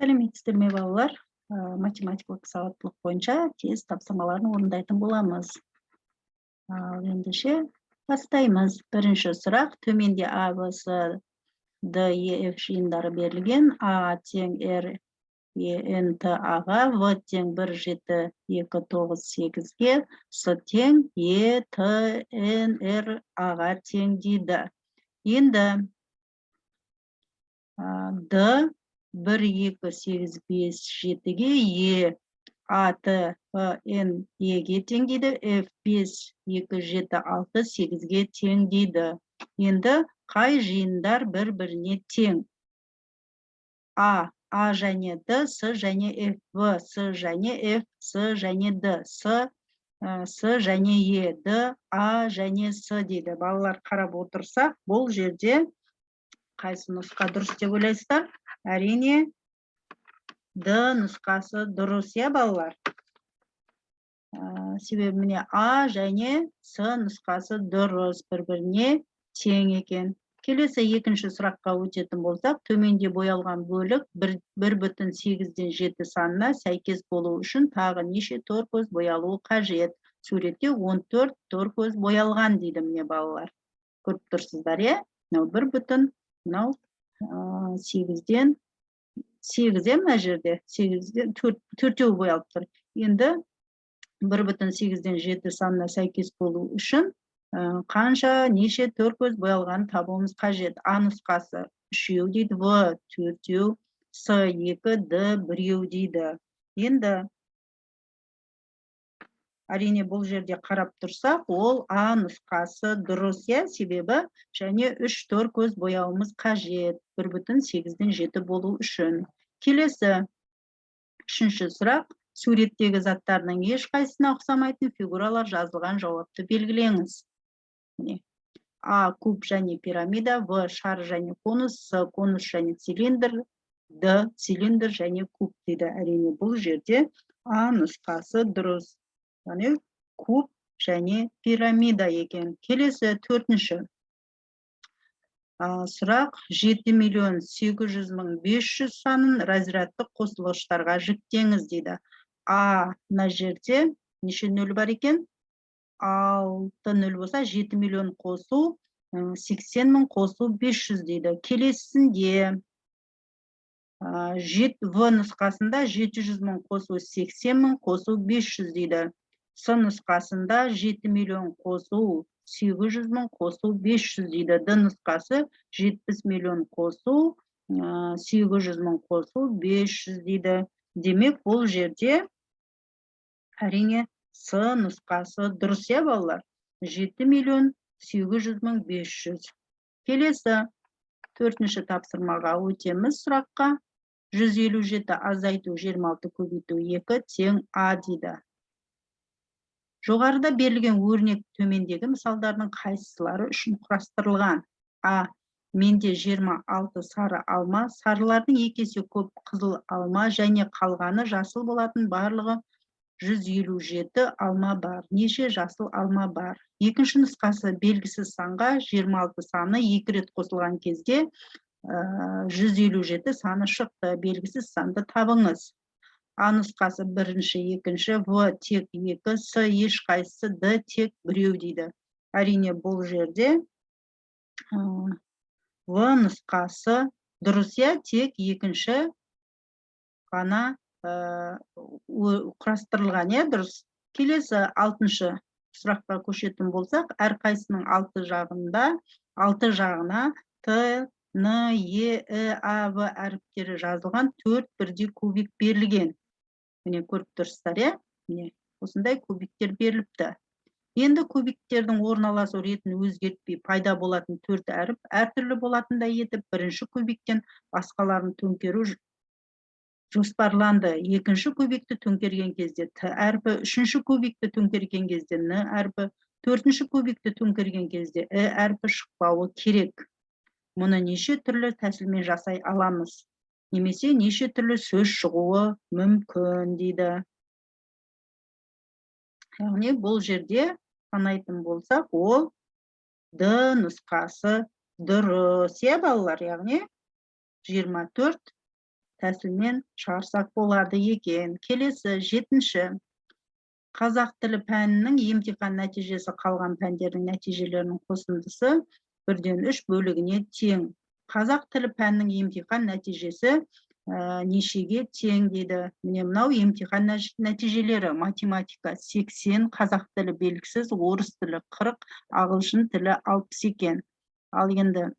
Сәлеметсіздер ме, балалар? Математикалық сауаттылық бойынша тест тапсырмаларын орындайтын боламыз. Ал ендеше бастаймыз. Бірінші сұрақ: төменде А, В, С, Д, Е, Ф жиындары берілген. А тең Р, Е, Н, Т, А ға, В тең 1, 7, 2, 9, 8-ге, С тең Е, Т, Н, Р, А ға тең дейді. Енді Д 1, 2, 8, 5, 7-ге, Е, А, Т, П, Н, Е-ге тең дейді, Ф 5, 2, 7, 6, 8-ге тең дейді. Енді қай жиындар бір-біріне тең? А, А және Д, С және Ф, В, С және Ф, С және Д, С, С және Е, Д, А және С дейді. Балалар, қарап отырсақ, бұл жерде қайсы нұсқа дұрыс деп ойлайсыздар? Әрине, Д нұсқасы дұрыс, иә, балалар? Себебі міне, А және С нұсқасы дұрыс, бір-біріне тең екен. Келесі екінші сұраққа өтетін болсақ, төменде боялған бөлік 1,8-тен 7 санына сәйкес болу үшін тағы неше торкөз боялуы қажет? Суретте 14 торкөз боялған дейді. Міне, балалар, көріп тұрсыздар, иә? Мынау бір бүтін, мынау 8-ден 8, иә, мына жерде сегізден төрт, төртеуі боялып тұр. Енді 1,8-ден 7 санына сәйкес болу үшін қанша, неше торкөз боялғанын табуымыз қажет. А нұсқасы үшеу дейді, В төртеу, С екі, Д біреу дейді. Енді, әрине, бұл жерде қарап тұрсақ, ол А нұсқасы дұрыс, иә, себебі және үш торкөз бояуымыз қажет 1,8-ден 7 болу үшін. Келесі үшінші сұрақ: суреттегі заттардың ешқайсысына ұқсамайтын фигуралар жазылған жауапты белгілеңіз. Міне, А куб және пирамида, В шар және конус, С конус және цилиндр, Д цилиндр және куб дейді. Әрине, бұл жерде А нұсқасы дұрыс, яғни куб және пирамида екен. Келесі төртінші сұрақ: 7 800 500 санын разрядтық қосылғыштарға жіктеңіз дейді. А мына жерде неше нөл бар екен? Алты нөл болса, 7 миллион қосу 80 000 қосу 500 дейді. Келесісінде В нұсқасында 700 000 қосу 80 000 қосу 500 дейді. С нұсқасында 7 миллион қосу 800 000 қосу 500 дейді. Д нұсқасы 70 миллион қосу 800 000 қосу 500 дейді. Демек, бұл жерде, әрине, С нұсқасы дұрыс, иә, балалар? 7 800 500. Келесі төртінші тапсырмаға өтеміз, сұраққа. 157 азайту 26 көбейту 2 тең А дейді. Жоғарыда берілген өрнек төмендегі мысалдардың қайсылары үшін құрастырылған? А менде 26 сары алма, сарылардың екі есе көп қызыл алма және қалғаны жасыл болатын барлығы 157 алма бар. Неше жасыл алма бар? Екінші нұсқасы: белгісіз санға 26 саны екі рет қосылған кезде 157 саны шықты. Белгісіз санды табыңыз. А нұсқасы бірінші, екінші, В тек екі, С ешқайсысы, Д тек біреу дейді. Әрине, бұл жерде В нұсқасы дұрыс, иә, тек екінші ғана құрастырылған, иә, дұрыс. Келесі алтыншы сұраққа көшетін болсақ, әрқайсысының алты жағында, алты жағына Т, Н, Е, І, А, В әріптері жазылған төрт бірдей кубик берілген. Міне, көріп тұрсыздар, иә, міне, осындай кубиктер беріліпті. Енді кубиктердің орналасу ретін өзгертпей, пайда болатын төрт әріп әртүрлі болатындай етіп, бірінші кубиктен басқаларын төңкеру жоспарланды. Екінші кубикті төңкерген кезде Т әрпі, үшінші кубикті төңкерген кезде Н әрпі, төртінші кубикті төңкерген кезде І әрпі шықпауы керек. Мұны неше түрлі тәсілмен жасай аламыз немесе неше түрлі сөз шығуы мүмкін дейді. Яғни бұл жерде санайтын болсақ, ол Д нұсқасы дұрыс, иә, балалар? Яғни 24 тәсілмен шығарсақ болады екен. Келесі 7-ші. Қазақ тілі пәнінің емтихан нәтижесі қалған пәндердің нәтижелерінің қосындысы 1-ден 3 бөлігіне тең. Қазақ тілі пәнінің емтихан нәтижесі нешеге тең дейді. Міне мынау емтихан нәтижелері. Математика 80, қазақ тілі белгісіз, орыс тілі 40, ағылшын тілі 60 екен. Ал енді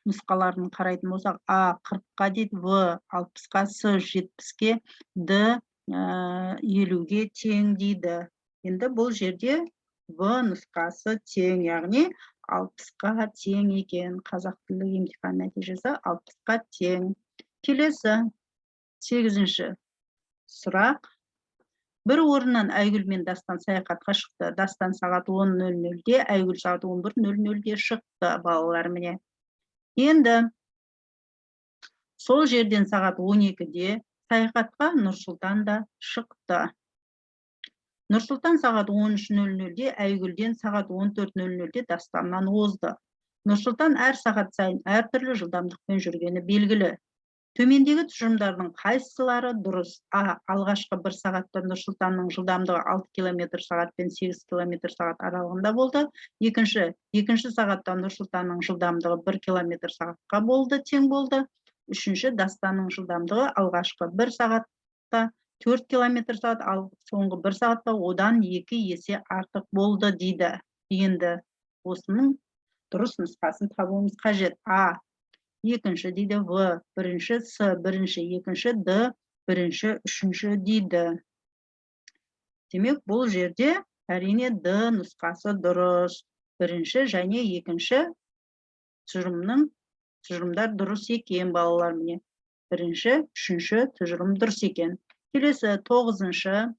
нұсқаларын қарайтын болсақ, А 40-қа дейді, В 60-қа, С 70-ке, Д 50-ге тең дейді. Енді бұл жерде В нұсқасы тең, яғни 60-қа тең екен. Қазақ тілі емтихан нәтижесі 60-қа тең. Келесі 8-ші сұрақ. Бір орыннан Айгүл мен Дастан саяхатқа шықты. Дастан сағат 10:00-де, Айгүл сағат 11:00-де шықты, балалар міне. Енді сол жерден сағат 12-де саяхатқа Нұрсұлтан да шықты. Нұрсұлтан сағат 13:00-де Айгүлден, сағат 14:00-де Дастаннан озды. Нұрсұлтан әр сағат сайын әртүрлі жылдамдықпен жүргені белгілі. Төмендегі тұжырымдардың қайсылары дұрыс? А. Алғашқы бір сағатта Нұрсұлтанның жылдамдығы 6 километр сағат пен 8 километр сағат аралығында болды. Екінші сағатта Нұрсұлтанның жылдамдығы 1 километр сағатқа болды, тең болды. Үшінші, Дастанның жылдамдығы алғашқы бір сағатта 4 километр сағат, ал соңғы бір сағатта одан 2 есе артық болды дейді. Енді осының дұрыс нұсқасын табуымыз қажет. А. Екінші дейді, В бірінші, С бірінші, екінші, Д бірінші, үшінші дейді. Демек, бұл жерде әрине Д нұсқасы дұрыс. Бірінші және екінші тұжырымдар дұрыс екен, балалар міне. Бірінші, үшінші тұжырым дұрыс екен. Келесі 9-шы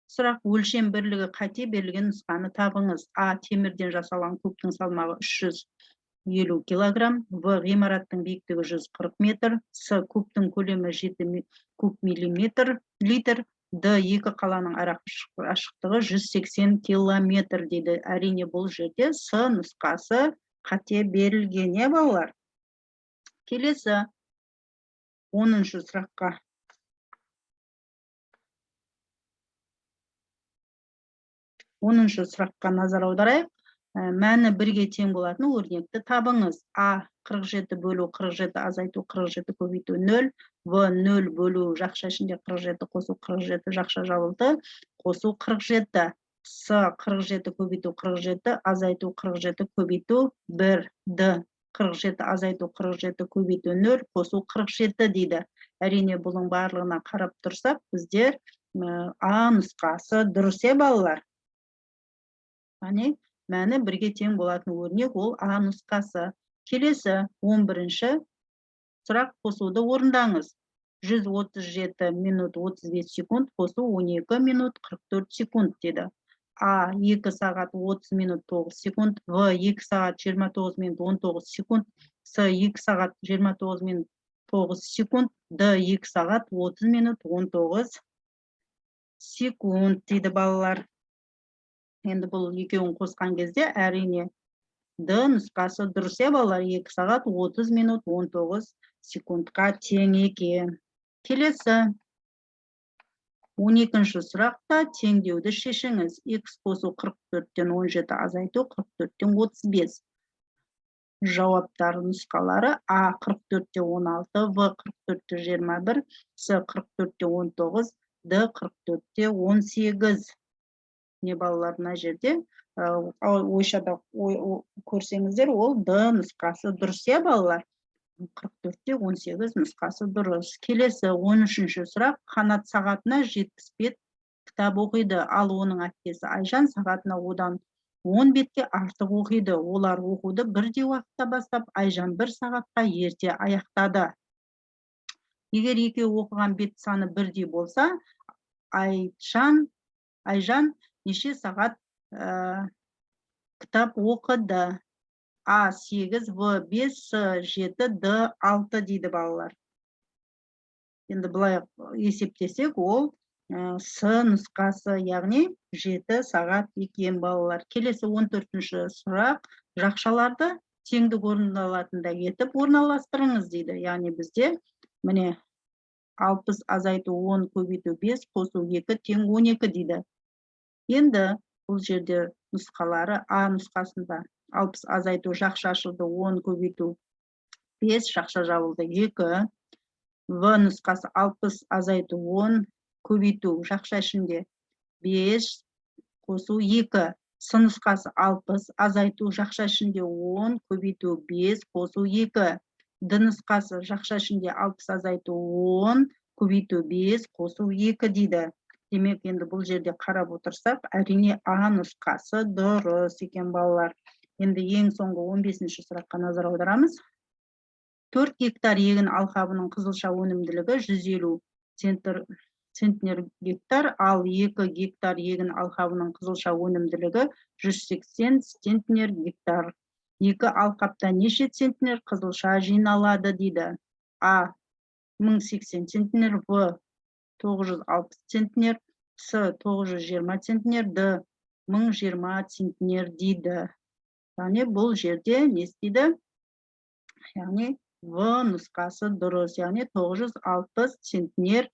сұрақ. Өлшем бірлігі қате берілген нұсқаны табыңыз. А. Темірден жасалған кубтың салмағы 350 килограмм. В. Ғимараттың биіктігі 140 метр. С. Кубтың көлемі 7 куб миллиметр литр. Д. Екі қаланың арақашықтығы 180 километр дейді. Әрине бұл жерде С нұсқасы қате берілген, иә, балалар? Келесі 10-шы сұраққа. 10-шы сұраққа назар аударайық. Мәні бірге тең болатын өрнекті табыңыз. А 47 бөлу 47 азайту 47 көбейту 0, В 0 бөлу жақша ішінде 47 қосу 47 жақша жабылды, қосу 47, С 47 көбейту 47 азайту 47 көбейту 1, Д 47 азайту 47 көбейту 0 қосу 47 дейді. Әрине бұның барлығына қарап тұрсақ, біздер, А нұсқасы дұрыс, е, балалар? Яғни мәні бірге тең болатын өрнек ол А нұсқасы. Келесі 11-ші сұрақ. Қосуды орындаңыз. 137 минут 35 секунд қосу 12 минут 44 секунд дейді. А 2 сағат 30 минут 9 секунд, В 2 сағат 29 минут 19 секунд, С 2 сағат 29 минут 9 секунд, Д 2 сағат 30 минут 19 секунд дейді, балалар. Енді бұл екеуін қосқан кезде әрине Д нұсқасы дұрыс, иә, балалар? 2 сағат 30 минут 19 секундқа тең екен. Келесі 12-ші сұрақта теңдеуді шешіңіз. Х қосу 44-тен 17 азайту 44-тен 35. Жауаптар нұсқалары А 44-те 16, В 44-те 21, С 44-те 19, Д 44-те 18. Не балалар, мына жерде, ойшада көрсеңіздер, ол Д нұсқасы дұрыс, иә, балалар? 44-те 18 нұсқасы дұрыс. Келесі 13-ші сұрақ. Қанат сағатына 70 бет кітап оқиды, ал оның әпкесі Айжан сағатына одан 10 бетке артық оқиды. Олар оқуды бірдей уақытта бастап, Айжан бір сағатқа ерте аяқтады. Егер екеуі оқыған бет саны бірдей болса, Айжан неше сағат кітап оқыды? А 8, В 5, С 7, Д 6 дейді, балалар. Енді былай есептесек, ол С нұсқасы, яғни 7 сағат екен, балалар. Келесі 14-ші сұрақ. Жақшаларды теңдік орындалатындай етіп орналастырыңыз дейді. Яғни бізде Міне, 60 азайту 10 көбейту 5 қосу 2 тең 12 дейді. Енді бұл жерде нұсқалары: А нұсқасында 60 азайту, жақша ашылды, 10 көбейту 5, жақша жабылды, 2. В нұсқасы 60 азайту 10 көбейту, жақша ішінде, 5 қосу 2. С нұсқасы 60 азайту, жақша ішінде, 10 көбейту 5 қосу 2. Д нұсқасы жақша ішінде 60 азайту 10 көбейту 5 қосу 2 дейді. Демек, енді бұл жерде қарап отырсақ, әрине, А нұсқасы дұрыс екен, балалар. Енді ең соңғы 15 сұраққа назар аударамыз. 4 гектар егін алқабының қызылша өнімділігі 150 центнер гектар, ал 2 гектар егін алқабының қызылша өнімділігі 180 центнер гектар. Екі алқапта неше центнер қызылша жиналады дейді. А 1080 центнер, В 960 центнер, С 920 центнер, Д 1020 центнер дейді. Яғни бұл жерде не істейді? Яғни В нұсқасы дұрыс, яғни 960 центнер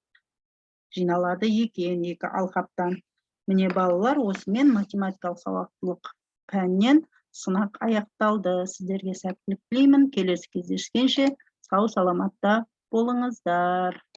жиналады екен екі алқаптан. Міне, балалар, осымен математикалық сауаттылық пәнінен сынақ аяқталды. Сіздерге сәттілік тілеймін. Келесі кездескенше сау саламатта болыңыздар.